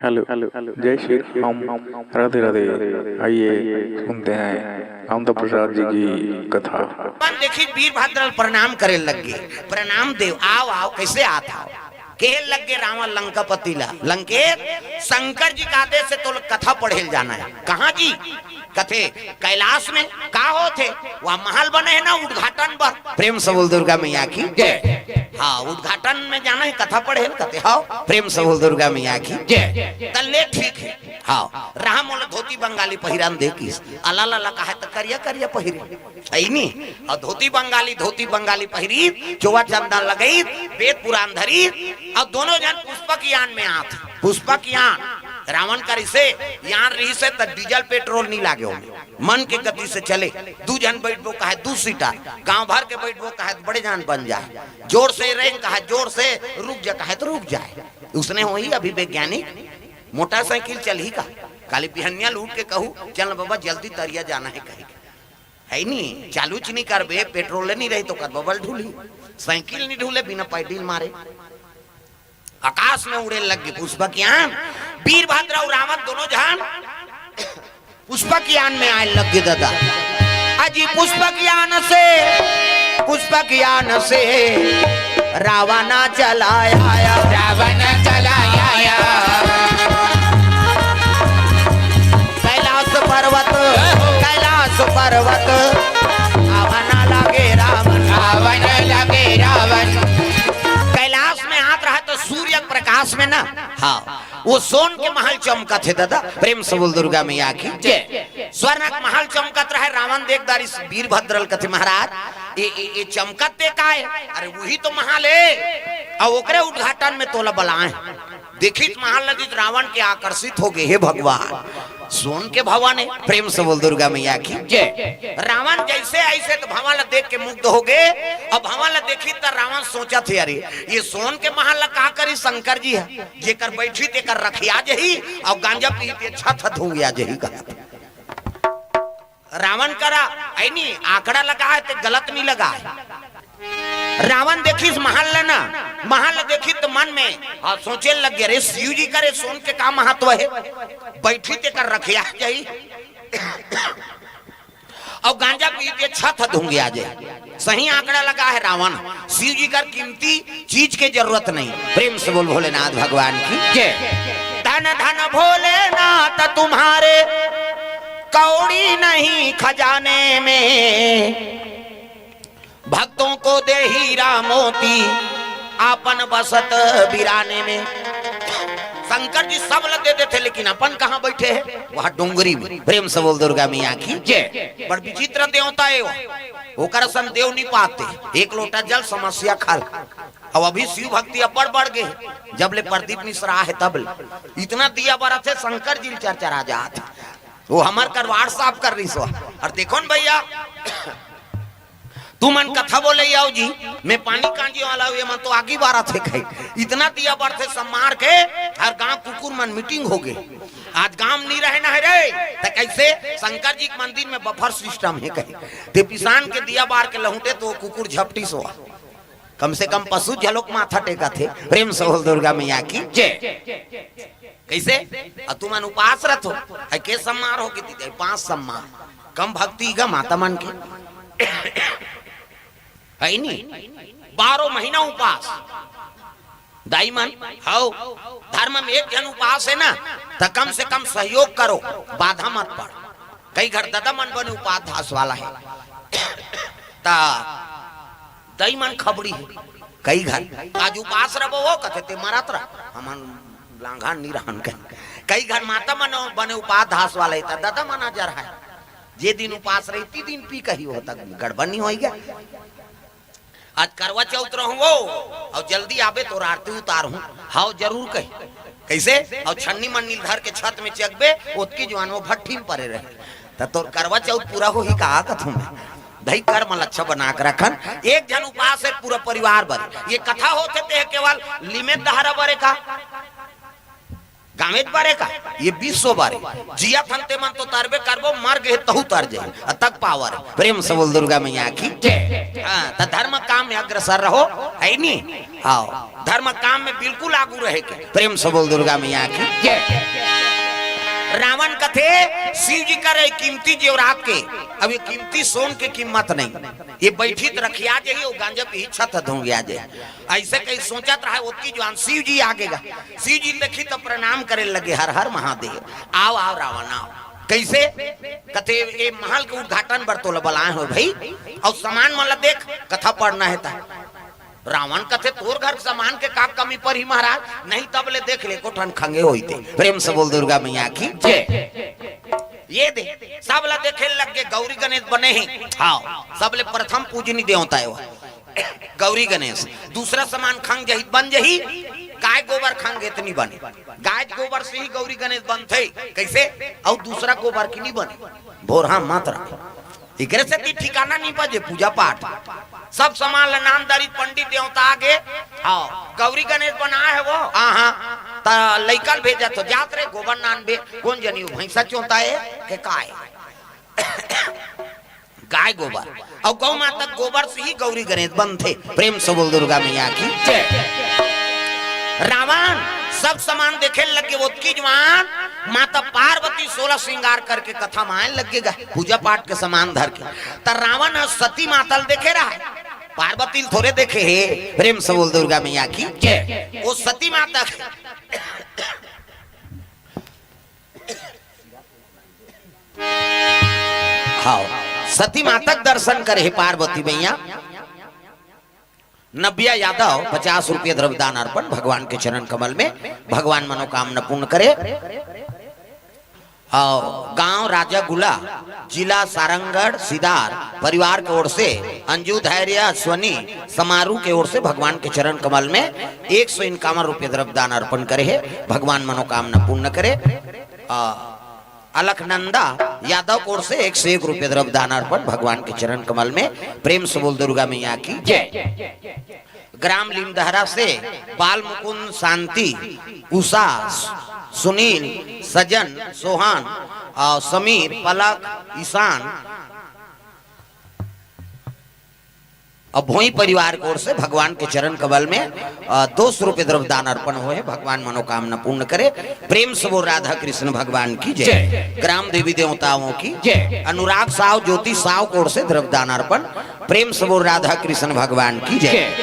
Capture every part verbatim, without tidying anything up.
Hello, hello, जय श्री राम, राधे राधे। आइए, सुनते हैं कामता प्रसाद जी की कथा। अपन देखी, वीरभद्र प्रणाम करे लग गे। "प्रणाम देव, आओ, आओ, कइसे आत हव?" कहे लग गे रावण लंकापति ला, "लंकेश, शंकर जी के आदेश से तोला कथा पढ़े ल जाना हे।" "कहाँ जी?" कथे, "कैलाश में।" "का होत हे?" "वहाँ महल बने हे ना उद्घाटन बर।" प्रेम से बोल दुर्गा मैया की जय। "हाँ, उद्घाटन में जाना हे कथा पढ़े ल।" कथे, "हाँ।" प्रेम से बोल दुर्गा मैया की जय। "त ले ठीक हे।" हाँ, राम बोले, "धोती बंगाली पहिरन दे किस।" अला लला कहा त करिया करिया पहिरी। सही नी? अउ धोती बंगाली, धोती बंगाली पहिरी, चोवा चंदन लगई, वेद पुराण धरी, अउ दोनों झन पुष्पक यान में आत। पुष्पक यान, रावण कर इसे यान रहिसे त डीजल पेट्रोल नी लागे ओमे। मन के गति से चले। दू झन बइठबो कहे दू सीटर, गांव भर के बइठबो कहे त बड़े जान बन जाए। जोर से रेंग कहे जोर से, रुक जा कहे त रुक जाए। उसने होही अभी वैज्ञानिक। मोटरसाइकिल चलही का? काली बिहनिया ल उठ के कहू, "चल न बबा, जल्दी तरिया जाना हे," कही। हे नी, चालू च नी करबे, पेट्रोल नी रही त ओकर बबल ढुलही। साइकिल नी ढुले बिना पैडिल मारे। आकाश में उड़े लग गे पुष्पक यान। वीरभद्र अउ रावण दोनों झन पुष्पक यान में आए लग गे दादा। अजी पुष्पक यान से, पुष्पक यान से रावण चला आया। रावण चला आया। कैलाश पर्वत, कैलाश पर्वत आवन लगे रावण। आवन लगे रावण। कैलाश में आत रहा त सूर्य के प्रकाश में ना, हाँ, वो सोन के महल चमकत हे दादा। प्रेम से बोल दुर्गा मैया की जय। स्वर्ण के महल चमकत रहे, रावण देख डारिस वीरभद्र ल कथे, "महाराज, ये, ये, ये चमकत ते का हे?" "अरे वही तो महल हे, अउ ओकरे उद्घाटन में तोला बलाए।" देखित महल ल देखित रावण के आकर्षित हो गे, "हे भगवान, सोन के भवन हे।" प्रेम से बोल दुर्गा मैया की जय। रावण जइसे आइसे त भवन ल देख के मुग्ध हो गे। अब भवन ल देखित त रावण सोचत हे, "अरे, ये सोन के महल ल का करी शंकर जी ह?" जेकर बइठही तेकर रखिया जही, अउ गांजा पीही ते छत ह धुंगिया जही कहत। रावण करा, ऐ नी, आंकड़ा लगा हे ते गलत नी लगा हे। रावण देखिस महल ल ना, महल ल देखिस त मन में, हाँ, सोचे लग गे, "अरे शिव जी करे सोन के का महत्व हे? बइठही तेकर रखिया जही।" अउ गांजा पीही ते छत ह धुंगिया जाय। सही आंकड़ा लगा हे रावण। शिव जी कर कीमती चीज के जरूरत नहीं। प्रेम से बोल भोलेनाथ भगवान की जय। धन धन भोलेनाथ तुम्हारे, कौड़ी नहीं खजाने में, भक्तों को दे हीरा मोती, आपन बसत बिराने में। शंकर जी सब ल दे देथे, लेकिन अपन कहाँ बइठे हे? वहाँ डोंगरी में। प्रेम से बोल दुर्गा मैया की जय। बड़ विचित्र देवता हे वो। ओकर असन देव नी पाते। एक लोटा जल समस्या खल। अब अभी शिव भक्ति अब्बड़ बढ़ गे हे। जब ले प्रदीप मिश्रा हे तब ले। इतना दिया बरत हे शंकर जी ल चरचरा जात। वो हमर करवार साफ कर रही सो। अउ देखो न भइया, तुमन कथा बोले आओ जी, मैं पानी कांजी वाला हूँ, ये मन तो आगी बारत हे कहे। इतना दिया बरत हे सब मार के, हर गांव कुकुर मन मीटिंग हो गे। आज गांव नी रहे ना हे रे, त कइसे शंकर जी के मंदिर में बफर सिस्टम हे कहे। ते पिसान के दिया बार के लहुटे त कुकुर झपटिस हो। कम से कम पशु झलोक माथा टेकत हे। प्रेम से बोल दुर्गा मैया की जय। कइसे? अउ तुमन उपास रथो, हे के सम्मार हो के दीदी, पांच सम्मार। कम भक्ति गा माता मन के। हे नी? बारह महीना उपास। दाई मन, हव, धर्म में एक झन उपास हे ना, त कम से कम सहयोग करो, बाधा मत पड़। कई घर ददा मन बने उपास धास वाला हे। त दई मन खबड़ी हे। कई घर आज उपास रबो वो कथे, "ते मरत रह, हमन लांघा नी रहन।" कही कई घर माता मन बने उपास धास वाला हे, त ददा मन जर हे। जे दिन उपास रही, ती दिन पी कही हो, तक गड़बड़ नी होई गा। आज करवा चौथ रहूं वो, अउ जल्दी आबे तोर आरती उतारहूं। हव जरूर कही। कइसे? अउ छन्नी मन्नी धर के छत में चघबे, ओतकी जुवान वो भट्ठी में परे रहे। त तोर करवा चौथ पूरा होही का कथों मैं? दई कर मन अच्छा बना के रखन। एक झन उपास हे पूरा परिवार बर। ये कथा होथे ते केवल लिमे दहारा बरे का? अमित बारे का, ये बीस सौ बारे। जिया थन ते मन तो तरबे करबो, मर गए तहु तर जाए, अतक पावर है। प्रेम से बोल दुर्गा मैया की जय। हाँ, त धर्म काम में अग्रसर रहो, है नी? हाँ, धर्म काम में बिल्कुल आगू रहे के। प्रेम से बोल दुर्गा मैया की जय। रावण कथे शिव जी करे कीमती जेवरात के, अब ये कीमती सोन के कीमत नहीं, ये बैठी त रखिया जाही, वो गांजा पी छत धुंगिया जाही। ऐसे कहीं सोचत रहे, ओतकी जुआन शिव जी आगे गा। शिव जी देखी तो प्रणाम करे लगे, "हर हर महादेव, आओ आओ रावण आओ।" कैसे? कथे, "ए महल के उद्घाटन बर तोला बलाए हो भाई, और सामान मन ला देख, कथा पढ़ना है ता।" रावण कथे, "तोर घर सामान के का कमी पर ही महाराज? नहीं तब ले देख ले, को ठन खंगे होई ते।" प्रेम से बोल दुर्गा मैया की जय। ये दे, सब ला देखे लग गे, गौरी गणेश बने हैं। हाँ, सब ले प्रथम पूजनी देवता है वो। गौरी गणेश, दूसरा सामान खंग जही, बन जही, गाय गोबर खंग इतनी बने। गाय गोबर से ही गौरी गणेश बनथे। कैसे? और दूसरा गोबर की नहीं बने। भोरहा मत रख। एकरे से ती ठिकाना नहीं बजे पूजा पाठ। सब सामान ला नामदारी पंडित देवता आगे। हाँ, गौरी गणेश बनाए है वो। हाँ, हाँ। त लइका ल भेजत हो, जात रे गोबर नान बे, कौन जनी वो भैंसा चोता है के का है? गाय गोबर। और गौ माता गोबर से ही गौरी गणेश बनथे। प्रेम से बोल दुर्गा मैया की जय। रावण सब सामान देखे लग गे, ओतकी जुआन माता पार्वती सोलह श्रृंगार करके कथा मायन लग गे, पूजा पाठ के सामान धर के। त रावण ह सती माता ल देखे रहा, पार्वती ल थोरे देखे हे। प्रेम से बोल दुर्गा मैया की जय। वो सती माता हाँ, सती माता के दर्शन करे हे पार्वती मैया। नबिया यादव पचास रुपये द्रव्य दान अर्पण भगवान के चरण कमल में, भगवान मनोकामना पूर्ण करे। और गांव राजागुला, जिला सारंगढ़, सिदार परिवार के ओर से अंजू धैर्य अश्वनी समारोह के ओर से भगवान के चरण कमल में एक सौ इक्यावन रुपये द्रव्य दान अर्पण करे हे, भगवान मनोकामना पूर्ण करे। आ, अलखनंदा यादव कोर से एक सौ एक रुपये द्रव्य दान अर्पण भगवान के चरण कमल में। प्रेम से बोल दुर्गा मैया की जय। ग्राम लिमदहरा से बाल मुकुंद, शांति, उषा, सुनील, सजन, सोहान, और समीर, पलक, ईशान, अब भोई परिवार के ओर से भगवान के चरण कमल में, अ, दो सौ रुपये द्रव्य दान अर्पण होय हे। भगवान मनोकामना पूर्ण करे। प्रेम से बोल राधा कृष्ण भगवान की जय। जय। ग्राम देवी देवताओं की जय। अनुराग साव, ज्योति साव के ओर से द्रव्य दान अर्पण। प्रेम से बोल राधा कृष्ण भगवान की जय। जय।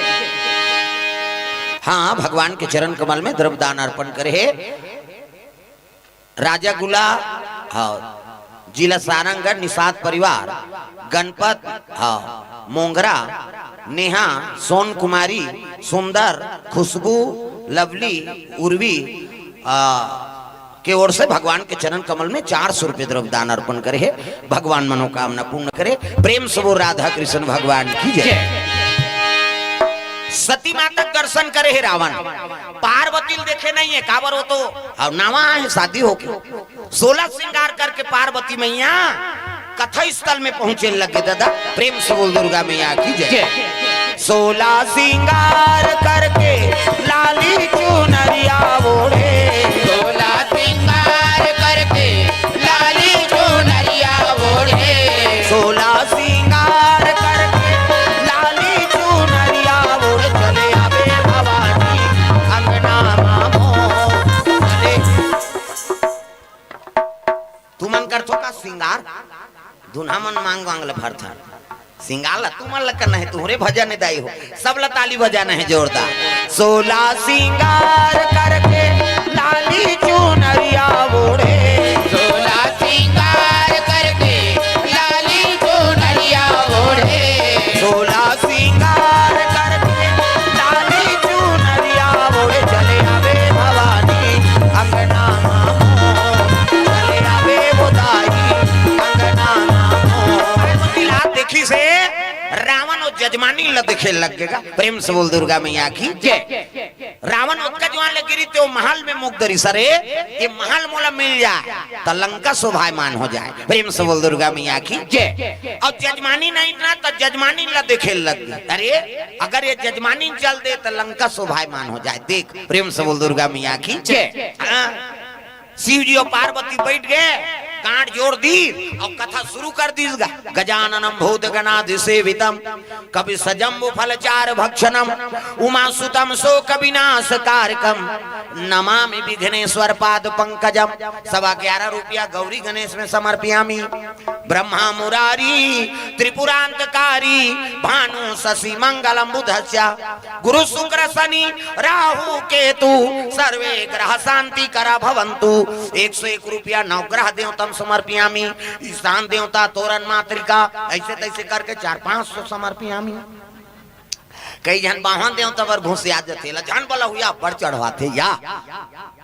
हाँ, भगवान के चरण कमल में द्रव्य दान अर्पण करे हे। राजागुला, हाँ, जिला सारंगढ़, निषाद परिवार, गणपत, हाँ, मोंगरा, नेहा, सोन कुमारी, सुंदर, खुशबू, लवली, उर्वी, आ, के ओर से भगवान के चरण कमल में चार सौ रुपये द्रव्य दान अर्पण करे हे। भगवान मनोकामना पूर्ण करे। प्रेम से बोल राधा कृष्ण भगवान की जय। जय। सती माता के दर्शन करे हे रावण, पार्वती ल देखे नहीं है, काबर वो तो अब नवा है शादी होके। सोलह श्रृंगार करके पार्वती मैया कथा स्थल में पहुंचे लगे दादा। प्रेम से बोल दुर्गा मैया की जय। जय। सोलह श्रृंगार करके लाली चुनरिया ओढ़े। सोलह श्रृंगार करके लाली चुनरिया ओढ़े। सोलह श्रृंगार करके लाली चुनरिया ओढ़े चले आवे भवानी अंगना मामो। अरे तुमन करथो का श्रृंगार? धुनहा मन मांग वांग ल भरथन। श्रृंगार ला तुमन ल करना हे, तुहरे भजन हे दाई हो। सब ला ताली बजाना हे जोरदार। सोलह श्रृंगार करके लाली चुनरिया ओढ़े। सोलह श्रृंगार करके लाली चुनरिया ओढ़े। सोलह श्रृंगार करके लाली चुनरिया ओढ़े चले आवे भवानी अंगना मामो। चले आवे वो दाई अंगना मामो। देखी से रावण और जजमानी ल देखे लग गेगा। प्रेम से बोल दुर्गा मैया की जय। रावण ओतका जुआन ले गिरी ते वो महल में मुग्ध रिहिस, अरे ये महल मोला मिल जाए त लंका शोभायमान हो जाए। प्रेम से बोल दुर्गा मैया की जय। और जजमानी नहीं ना त जजमानी ल देखे लग गे, अरे अगर ये जजमानी चल दे त लंका शोभायमान हो जाए। देख प्रेम से बोल दुर्गा मैया की जय। हाँ। शिव जी अउ पार्वती बइठ गे, गांठ जोड़ दीस अउ कथा सुरू कर दीस गा। गजाननं भूतगणादिसेवितं कपित्थजम्बूफलचारुभक्षणं उमासुतं शोकविनाशकारकं नमामि विघ्नेश्वर पाद पंकजम। सवा ग्यारह रुपया गौरी गणेश में समर्पयामि। ब्रह्मा मुरारी त्रिपुरांतकारी भानु शशि मंगलम बुधस्य गुरु शुक्र शनि राहु केतु सर्वे ग्रह शांति करा भवंतु। एक सौ एक रुपया नवग्रह देवतम समर्पयामी। ईशान देवता तोरण मातृका ऐसे तैसे करके चार पांच सौ समर्पयामी। कई झन बाहन देवता बर घुसिया जथे ला झन बला हुआ बड़ चढ़वाथे या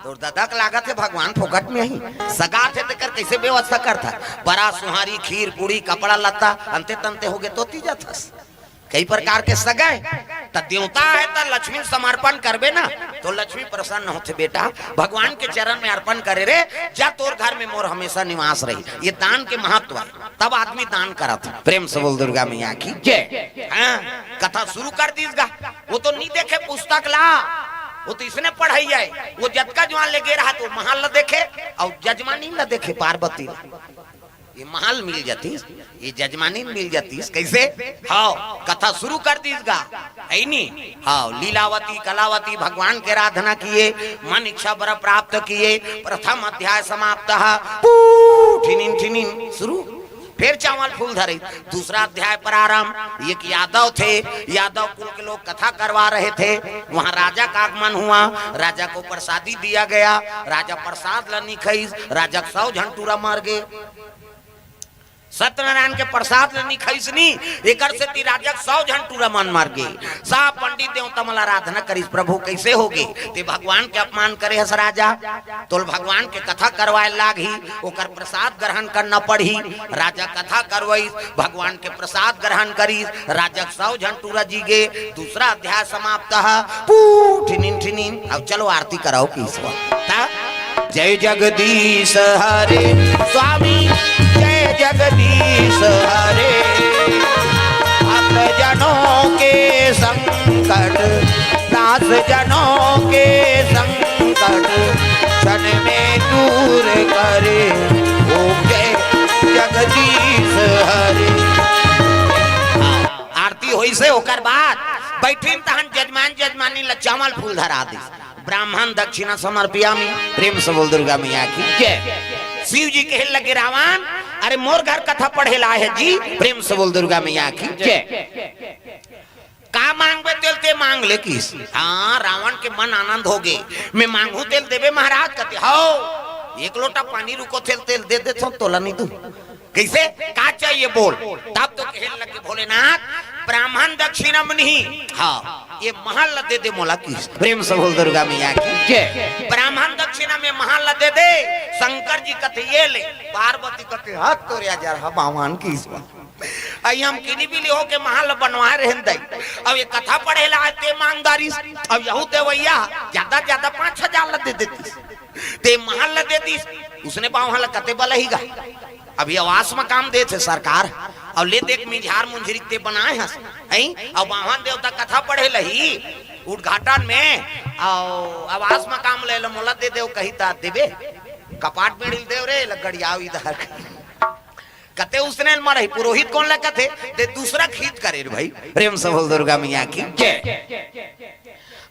तोर ददक लागत हे भगवान फोकट में ही सगात हे तेकर कैसे व्यवस्था करता। बरा सुहारी खीर पूड़ी कपड़ा लत्ता अंते तंते होगे तो तीजा थस। कई प्रकार के सगय त देवता हे त लक्ष्मी समर्पण करबे ना तो लक्ष्मी प्रसन्न होथे बेटा। भगवान के चरण में अर्पण करे रे जा तोर घर में मोर हमेशा निवास रही। ये दान के महत्व हे। तब आदमी दान करत हे। प्रेम से बोल दुर्गा मैया की जय। हाँ, कथा सुरू कर दीस गा। वो तो नी देखे पुस्तक ला, वो तो इसने पढ़ई हे। वो जतका जुवान ले गे रहा तो महल ला देखे अउ जजमानी ला देखे पार्वती ला। ये महल मिल जातीस, ये जजमानी मिल जातीस। कैसे? हाव, कथा सुरू कर दीस गा। है नी? हाव, लीलावती कलावती भगवान के आराधना किए, मन इच्छा बर प्राप्त किए। प्रथम अध्याय समाप्त। पू ठिनिन ठिनिन सुरू। फेर चावल फूल धरे। दूसरा अध्याय प्रारंभ। एक यादव थे, यादव कुल के लोग कथा करवा रहे थे। वहां राजा का आगमन हुआ। राजा को प्रसादी दिया गया। राजा प्रसाद ल नी खईस। राजा के सौ झन टूरा मर गे। सत्यनारायण के प्रसाद ल नी खईस नी, एकर सेती राजा के सौ झन टूरा मन मर गे। सब पंडित देवता मन ल आराधना करिस, प्रभु कैसे होगे? ते भगवान के अपमान करे हस राजा। तोल भगवान के कथा करवाए लागही, ओकर प्रसाद ग्रहण करना पड़ही। राजा कथा करवईस, भगवान के प्रसाद ग्रहण करिस। राजा के सौ झन टूरा जी गे। दूसरा अध्याय समाप्त ह। पू ठिनिन ठिनिन। अब चलो आरती कराओ कि ईश्वर। ता जय जगदीश हरे स्वामी, जय जगदीश हरे। भक्त जनों के संकट नाश, जनों के संकट क्षण में दूर करे। ओम जय जगदीश हरे। आरती होइस हे, ओकर बाद बइठिन तहन जजमान जजमानी ल चावल फूल धरा दिस। ब्राह्मण दक्षिणा समर्पयामी। प्रेम से बोल दुर्गा मैया की जय। शिव जी कहे लगे रावण, अरे मोर घर कथा पढ़े ला हे जी। प्रेम से बोल दुर्गा मैया की जय। का मांगबे तेल ते मांग ले किस। हाँ, रावण के मन आनंद होगे। मैं मांगहूं तेल देबे महाराज? कथे हव, एक लोटा पानी रुको तेल, तेल दे देथंव तोला नी दूं। कैसे? का चाहिए बोल। तब तो कहे लगे भोलेनाथ, ब्राह्मण दक्षिणम नहीं, हाँ, ये महल ला दे दे मोला किस। प्रेम से बोल दुर्गा मैया की जय। ब्राह्मण दक्षिणा में महल ला दे दे। शंकर जी कथे ये ले, पार्वती कथे हाथ तोरे हजार हा भगवान किस। अई हम किनी बिली होके महल बनवाए रहेन दई। अब ये कथा पढ़े ला आए ते मांगदारिस। अब यहू देवैया ज्यादा ज्यादा पांच हजार ला दे देतीस। ते महल ला दे दीस। उसने बावहा ला कते बलही गा। अभी आवास मकाम देथे सरकार। अब ले देख मिंझार मुंझरी ते बनाए हस। हैं? अब बावन देवता कथा पढ़े लही। उद्घाटन में। अउ आवास मकाम ले ला मोला दे देव कही ता देबे। कपाट में ढील देव रे, लगड़ियाव इधर। कते उसने मरही, पुरोहित कोन ला कथे? ते दूसरा खीत करे रे भाई। प्रेम से बोल दुर्गा मैया की जय।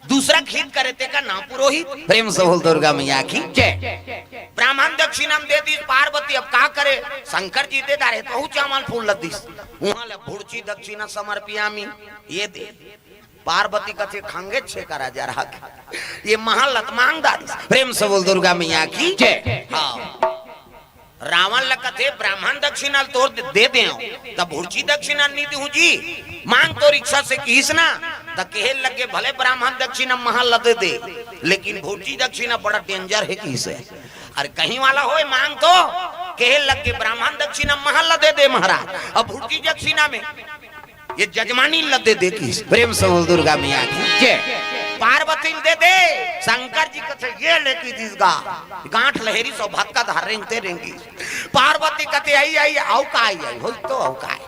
दूसरा खीत करे तेकर नाम पुरोहित। प्रेम से बोल दुर्गा मैया की जय। ब्राह्मण दक्षिणा में दे दीस पार्वती, अब का करे? शंकर जी दे डारे, तहू चावल फूल ल दीस। उहां ले भुड़ची दक्षिणा समर्पयामी, ये दे। पार्वती कथे खंगे छेका राजा रहा के। ये महल ला त मांग डारिस। प्रेम से बोल दुर्गा मैया की जय। हाँ। रावण ल कथे ब्राह्मण दक्षिणा ल तोर दे, दे देव, त भुड़ची दक्षिणा नी देहूं जी, मांग तोर इच्छा से किहिस ना, त कहे लगे भले ब्राह्मण दक्षिणा महल ल दे दे, लेकिन भुड़ची दक्षिणा बड़ा danger हे किहिस। अरे कहीं वाला होय मांग तो, कहे लगे ब्राह्मण दक्षिणा महल ल दे दे महाराज, अब भुड़ची दक्षिणा में ये जजमानी ल दे दे किहिस। प्रेम से बोल दुर्गा मैया की जय। पार्वती ल दे दे, शंकर जी कथे ये ले कि दीस गा। गांठ लहेरिस अउ भतका धर रेंगते रेंगिस। पार्वती कथे आई आई, अउ का आई आई, होई तो अउ का आई।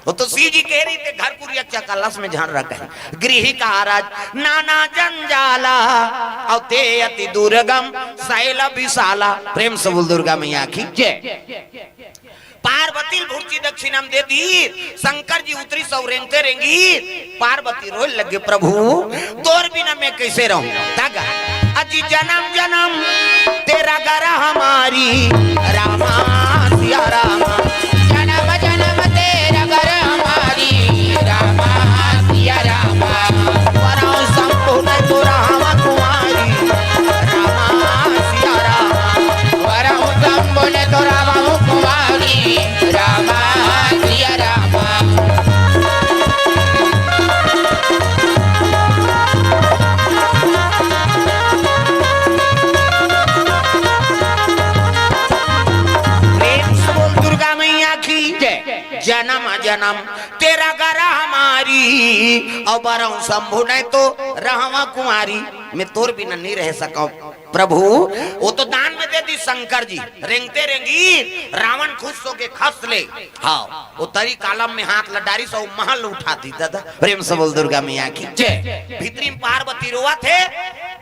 वो तो शिव जी कहे रही थे, घर कुरिया चकलस में झन रखे। गृह कारज नाना जंजाला, अउ ते अति दुर्गम शैल विशाला। प्रेम से बोल दुर्गा मैया की जय। पार्वती भुर्ची दक्षिणम दे दी, शंकर जी उतरी सौ रेंगते रेंगी। पार्वती रोए लगे, प्रभु तोर बिना मैं कैसे रहूं? तग अजी जन्म जन्म तेरा गर हमारी, रामा सिया रामा। जन्म जन्म तेरा गर हमारी, रामा सिया रामा। वरम शंभु ने तो रामा कुमारी, रामा सिया रामा। वरम शंभु ने तो रामा कुमारी, रामा सिया रामा। प्रेम से बोल दुर्गा मैया की जय। जन्म जन्म तेरा गर हमारी, अउ बरहूं शंभु नहीं तो रहवा कुमारी। मैं तोर बिना नहीं रह सकूं प्रभु। वो तो दान में दे दी शंकर जी, रेंगते रेंगी रावण खुश होके खस ले। हाँ, वो तरी कालम में हाथ लडारी सो महल उठा दी दादा। प्रेम से बोल दुर्गा मैया की जय। भीतरी में पार्वती रोवत हे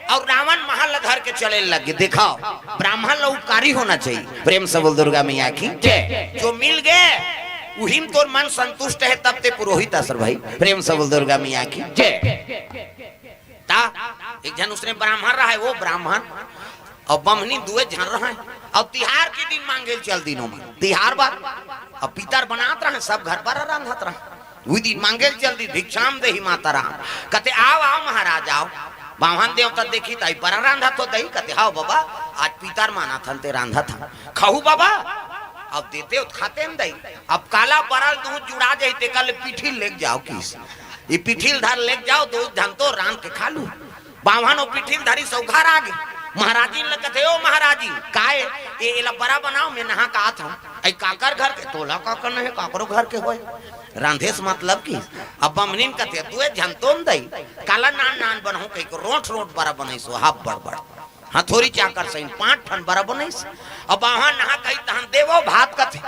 अउ रावण महल धर के चले लगे। दिखाओ, ब्राह्मण ला उपकारी होना चाहिए। प्रेम से बोल दुर्गा मैया की जय। जो मिल गए उही में तोर मन संतुष्ट है, तब ते पुरोहित अस रे भाई। प्रेम से बोल दुर्गा मैया की जय। ता एक झन उसने ब्राह्मण रहा है, वो ब्राह्मण अउ बमनी दुए झन रहा है, अउ तिहार के दिन मांगे ल चल दिनो मन तिहार बार। अउ पितर बनात रहे, सब घर पर रांधत रहे। उही दिन मांगे ल चल दी, भिक्षाम देही माता राम। कथे, "आओ, आओ महाराज, आओ।" बाम्हन देवता देखी, "ताई पर रांधत हो दई?" कथे, "हाव बाबा, आज पितर मानत हन ते रांधत हन।" "खाहू बाबा?" "अब देते हो त खाते न दई।" "अब काला बरल दूध जुड़ा जाही, ते कल पीठी लेके जाओ किस। ये पीठी ल धर लेके जाओ, दू झन तो रांध के खा लू।" बाम्हन ओ पीठी ल धरी सो घर आ गे। महाराजिन ल कथे, "ओ महाराजिन, काय ए, एला बरा बनाओ, मैं नहा के आत हूं।" "अई काकर घर के?" "तोला काकर नहीं, काकरो घर के होय।" रांधे से मतलब की। अब बमनीन कथे, "दुए झन तो न दई, काला नान नान बनहूं," कहिके रोंठ रोंठ बरा बनइस, हाफ बड़ बड़। हथोरी चाकर सहिन पांच ठन बरा बनइस। अब बाम्हन नहा कही तहन देवो भात कथे,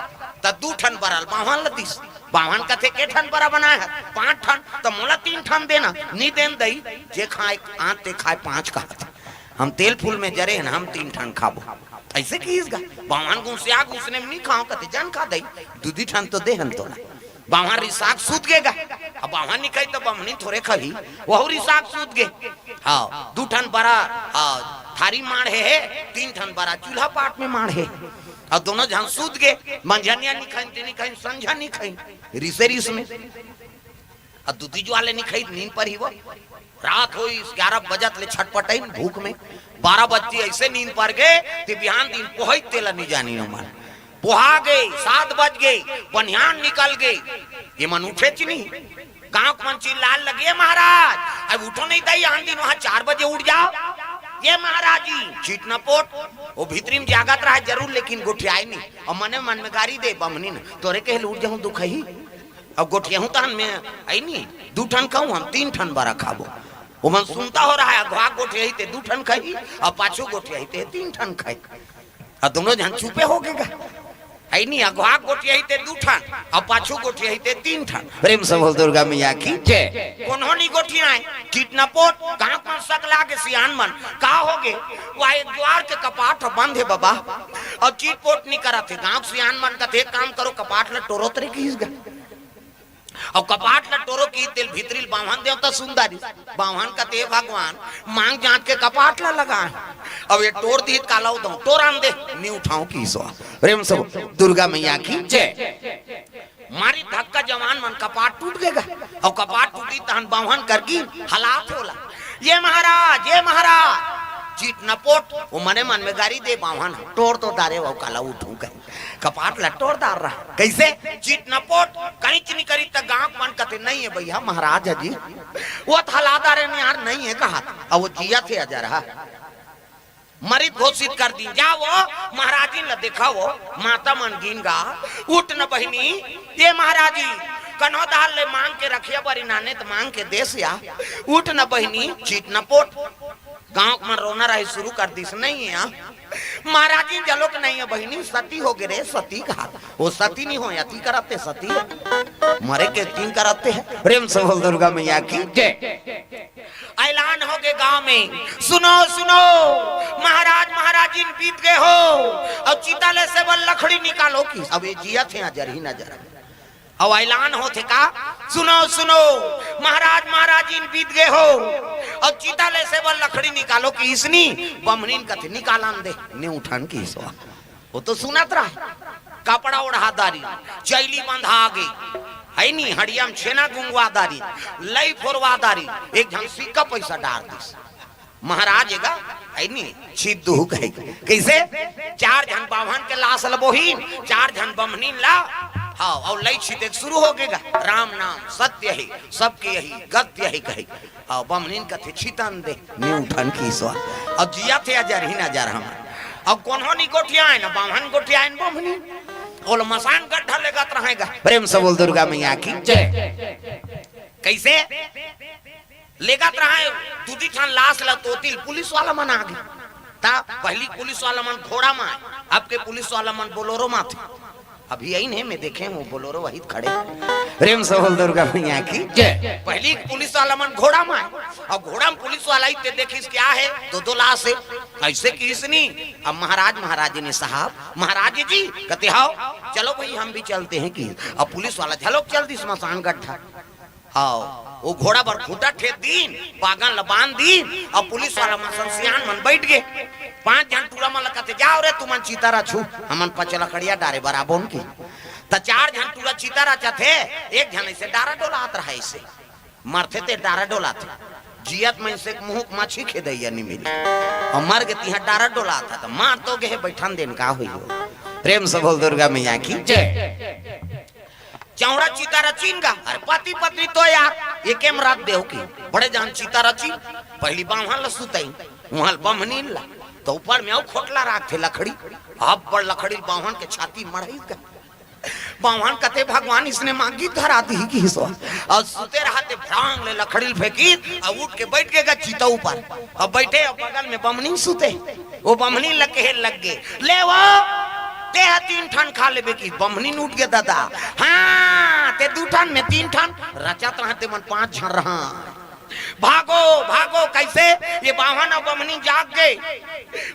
त दू ठन बरा ल बाम्हन ल दिस। बाम्हन कथे, "के ठन बरा बनाए हस?" "पांच ठन।" "त मोला तीन ठन देना।" "नी देन दई, जे खाए आंत ते खाए पांच कहत। हम तेल फूल में जरे हन, हम तीन ठन खाबो।" अइसे किहिस गा। बाम्हन गुंसिया गुंसने में नी खाओं, कथे, "जन खा दई, दू दू ठन तो दे हन तोला।" बाम्हन रिसाक सूत गे गा। अब बाम्हन नी खाई त बमनी थोरे खाही, वहू रिसाक सूत गे। हाँ, दू ठन बरा, हाँ, थारी मांड़े हे, तीन ठन बरा चूल्हा पाट में मांड़े हे। अउ दोनों झन सूत गे, मंझनिया नी खाइन, ते नी खाइन, संझा नी खाइन, रिसे रिस में। अउ दूधी जुआले नी खाई, नींद परही वो। रात होइस ग्यारह बजत ले छटपटाइन भूख में, बारह बजती अइसे नींद पर गे, ते बिहान दिन पोहई तेला नी जानी ओमन। पोहा गे, सात बज गे, बनिहान निकल गे, ये मन उठे च नी। गांव के मन चिल्लाए लगे, "महाराज, अब उठो नहीं दई, आन दिन वहां चार बजे उठ जाओ।" "ये महाराज जी, चीट न पोट।" वो भीतरी में जागत रहा जरूर, लेकिन गोठियाए नी। अउ मने मन में गारी दे, "बमनीन, तोरे कहे ले उठ जाहूं दुखही, अउ गोठियाहूं तहन मैं अई नी, दू ठन खाहूं, हम तीन ठन बरा खाबो।" वो मन सुनता हो रहा है, अघवा गोठियाही ते दू ठन खाही, अउ पाछू गोठियाही ते तीन ठन खाही। अउ दोनों झन चुपे हो गे गा। अई नी, अघवा गोठियाही ते दू ठन, अउ पाछू गोठियाही ते तीन ठन। प्रेम से बोल दुर्गा मैया की जय। कोनो नी गोठियाए, चीट न पोट, गांव मन सकला गे सियान मन, "का हो गे?" "वो एक द्वार के कपाट बंद हे बाबा, अउ चीट पोट नी करत हे।" गांव के सियान मन कथे, "एक काम करो, कपाट ल टोरो तरे किहिस गा।" अउ कपाट ल टोरो किहिस तेल भीतरी ल बाम्हन देवता सुंदरी। बाम्हन कथे, "भगवान, मांग जांच के कपाट ल लगाए। अब ये टोर दिही त काला उठाहूं, टोरन दे, नी उठाहूं किहिस ओ।" प्रेम से बोल दुर्गा मैया की जय। मारी धक्का जवान मन कपाट टूट गे गा। अउ कपाट टूटी तहन बाम्हन करगी हलात हे ओला, "ये महाराज, ये महाराज।" चीट न पोट, वो मने मन में गारी दे, "बाम्हन टोर तो डारे, वो काला उठहूं कही।" कपाट ल टोर डार रहा। कइसे? चीट न पोट, कहींच नी करी त गांव के मन कथे, "नहीं हे भइया, महाराज ह जी, वो त हला डारे न यार, नहीं हे कहत।" अउ वो जियत हे अजर ह। मरित घोषित कर दीन, "जा वो महाराजिन ल देखा, वो माता मन गिन गा, उठ न बहिनी, ये महाराजी, कन्हो डाहर ले मांग के रखिया बरी नाने त मांग के देस या, उठ न बहिनी, चीट न पोट।" गांव के मन रोना रहे शुरू कर दिस, "नहीं हे या।" महाराजिन जलोक नहीं है बहिनी, सती हो गे रे, सती कहा। वो सती नहीं हो, अति करते सती। मरे के तीन करते हैं। प्रेम से बोल दुर्गा मैया की। जय। ऐलान हो गए गांव में, सुनो सुनो, महाराज महाराजिन बीत गए हो, और चिता ले से बल लकड़ी निकालो कि अब ये जियत है, अजर ही नजर। और ऐलान होथे का, सुनो सुनो, महाराज महाराजिन बीत गए हो, और चिता ले से बल लकड़ी निकालो कि इसनी बमनीन कथे निकालन दे, ने उठन की सो। वो तो सुनत रहा, कपड़ा ओढ़ा दारी, चैली बंधा आगे, है नी, हड़िया में छेना गुंगवा दारी, लई फोरवा दारी, एक झन सिक्का पैसा डार दिस। महाराज एगा, है नी, छिद्दू कहे। कैसे? चार झन बाम्हन के लाश ल बोहिन, चार झन बम्हनीन ला, हाँ, और लई छिते शुरू हो गेगा, राम नाम सत्य है, सबके यही गत्य है कहे। हाँ, बम्हनीन कथे छितन दे, ने उठन की सो। अब जियत है अजर ही नजर हम। अब कोनो नी गोठियाए ना, बाम्हन गोठियाए ना बम्हनीन। ओला मसान गड्ढा लेगत रहेगा। प्रेम से बोल दुर्गा मैया की। जय। कैसे? लेगत रहा है, दूधी ठन लाश ला तोतिल पुलिस वाला मन आ गे। ता पहली पुलिस वाला मन घोड़ा में आए, अब के पुलिस वाला मन बोलोरो में थे। अभी आई नहीं, मैं देखे हूँ बोलोरो वही खड़े। प्रेम से बोल दुर्गा मैया की। जय। पहली पुलिस वाला मन घोड़ा में आए, और घोड़ा में पुलिस वाला ही ते देखिस क्या है, दो दो लाश है। ऐसे किस नी? अब महाराज महाराज ने साहब, महाराज जी कहते, हाओ, चलो भाई हम भी चलते हैं कि। अब पुलिस वाला झलोक चल दी स्मशान गड्ढा। हाँ, वो घोड़ा बर खूंटा ठेक दीन, बागन ल बांध दीन, और पुलिस वाला मन संसियान मन बैठ गए। पांच झन टूरा मन ल कहते, जाओ रे, तुमन चिता रचू, हमन पच लकड़िया डारे बर आबोन की। त चार झन टूरा चिता रचत हे, एक झन ऐसे डारा डोलात रहा, ऐसे मरथे ते डारा डोलात हे। जियत में से मुंह के माछी खेदैया नहीं मिली, और मर गए तिहा डारा डोलात हे, त मार तो गए, बैठन देन का हुई हो। प्रेम से बोल दुर्गा मैया की। जय। चौड़ा चिता रचीन गा। अरे पति पत्नी तो यार, एके म रात देव की। बड़े जान चिता रचीन, पहली बाम्हन ल सुतई, वहां बम्हनीन ला, तो ऊपर में अउ खोटला राखथे लकड़ी। अब बड़ लकड़ी बाम्हन के छाती मढ़ई का। बाम्हन कथे, भगवान इसने मांगी धरा दी की सो। और सुते रहते भ्रांग ले लकड़ी फेंकी, और उठ के बैठ के गा चिता ऊपर। अब बैठे, अब बगल में बम्हनीन सुते। वो बम्हनीन ल कहे लग गे, ले वो, ते ह तीन ठन खा लेबे की। बम्हनीन उठ गे, दादा, हाँ, ते दू ठन में तीन ठन, रचत रहते मन पांच झन रहा। भागो, भागो, कैसे? ये बाम्हन और बम्हनीन जाग गए।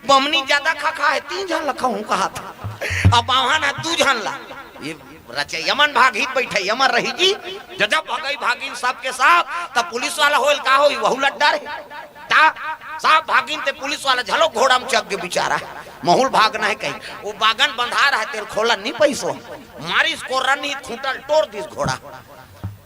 बम्हनीन ज्यादा खा खा है, तीन झन ल खाहूं कहा था। अब बाम्हन है दू झन ला। ये रचे यमन भाग ही बैठे, यमन रही जी। जब भगई भागिन सबके साथ, तब पुलिस वाला होल का होई, वहू लड्डा रहे। ता साहब भागिन ते पुलिस वाला झलो घोड़ा में चढ़ के बेचारा महूल भागना है कहीं। वो बागन बंधा रहा, तेल खोला नहीं पैसो। मारिस को रन ही खूंटल तोड़ दिस घोड़ा।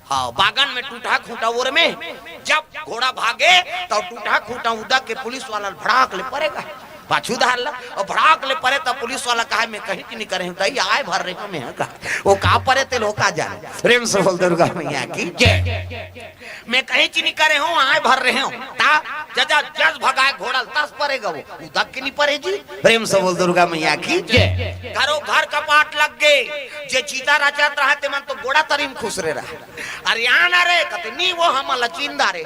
हाँ, बागन में टूटा खूंटा ओर में जब घोड़ा भागे, तो टूटा खूंटा उदक के पुलिस वाला भड़ाक ले पड़ेगा। पाछू धार ला, और भड़ाक ले परे, तब पुलिस वाला कहा, मैं कहीं की नहीं करे हूँ, दई आए भर रहे हूँ, मैं कहा, वो का परे तेल हो का जाने। प्रेम से बोल दुर्गा मैया की जय। मैं कहीं की नहीं करे हूँ, आए भर रहे हूँ। ता जजा जस भगाए घोड़ल तस परेगा वो, उदक की नहीं परे जी। प्रेम से बोल दुर्गा मैया की जय। घरों घर कपाट लग गए, जे चिता रचत रहा ते मन तो गोड़ा तरी में खुसरे रहा। अरे आना रे, कते नी वो हम लचिंदा रे।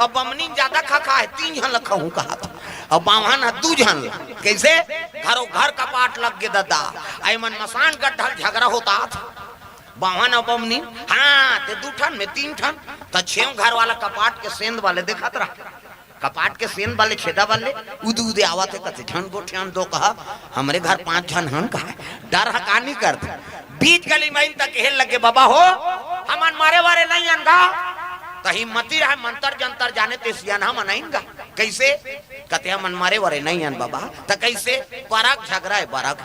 अब बमनीन ज्यादा खा खा है, तीन झन ल खाहूं कहा था। अब बाम्हन ह दू झन ल। कैसे? घरों घर कपाट लग गे ददा। आई मन मसान गड्ढल झगड़ा होता था। बाम्हन और बमनीन, हाँ, ते दू ठन में तीन ठन, त छेव घर वाला कपाट के सेंध वाले देखत रहा। कपाट के सेंध वाले, छेदा वाले, उदे उदे आवत है, कथे, झन गोठियान दो कहा, हमरे घर पांच झन हन कहा, डर ह का नहीं करत। बीच गली में तक हेल लगे, बाबा हो, हमन मारे वारे नहीं अनगा, त हिम्मती रहे, मंतर जंतर जाने ते सियान हम नहीं गा। कैसे? कते हमन मारे वारे नहीं अन बाबा। त कैसे? परक झगरा है, बरक।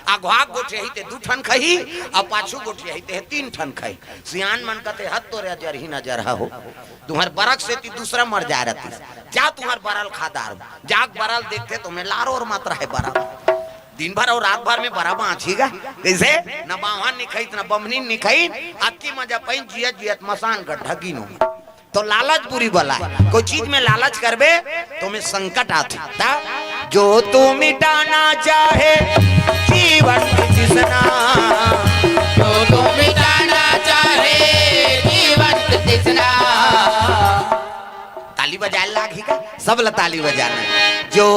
अघवा गोठियाही ते दू ठन खही, अउ पाछू गोठियाही ते तीन ठन खही। सियान मन कथे, हद तोरे अजर ही नजर ह हो। तुम्हर बरक सेती दूसरा मर जाए रहती। जा तुम्हर बरल खा दार। जाग बरल देखथे त में लार ओर मत रहे बरल। दिन भर अउ रात भर में बरा बांचही गा। कैसे? न बाम्हन निखइत, न बमनीन निखइत। अतकी मजा पइन जियत जियत मसान गड्ढा गिनो। तो लालच बुरी बला है। कोई चीज में लालच करबे तो में संकट आथे। ता जो तू मिटाना चाहे जीवन की तृष्णा, जो तू मिटाना चाहे जीवन की तृष्णा। ताली बजाए लाग ही का? सब ला ताली बजाना है। जो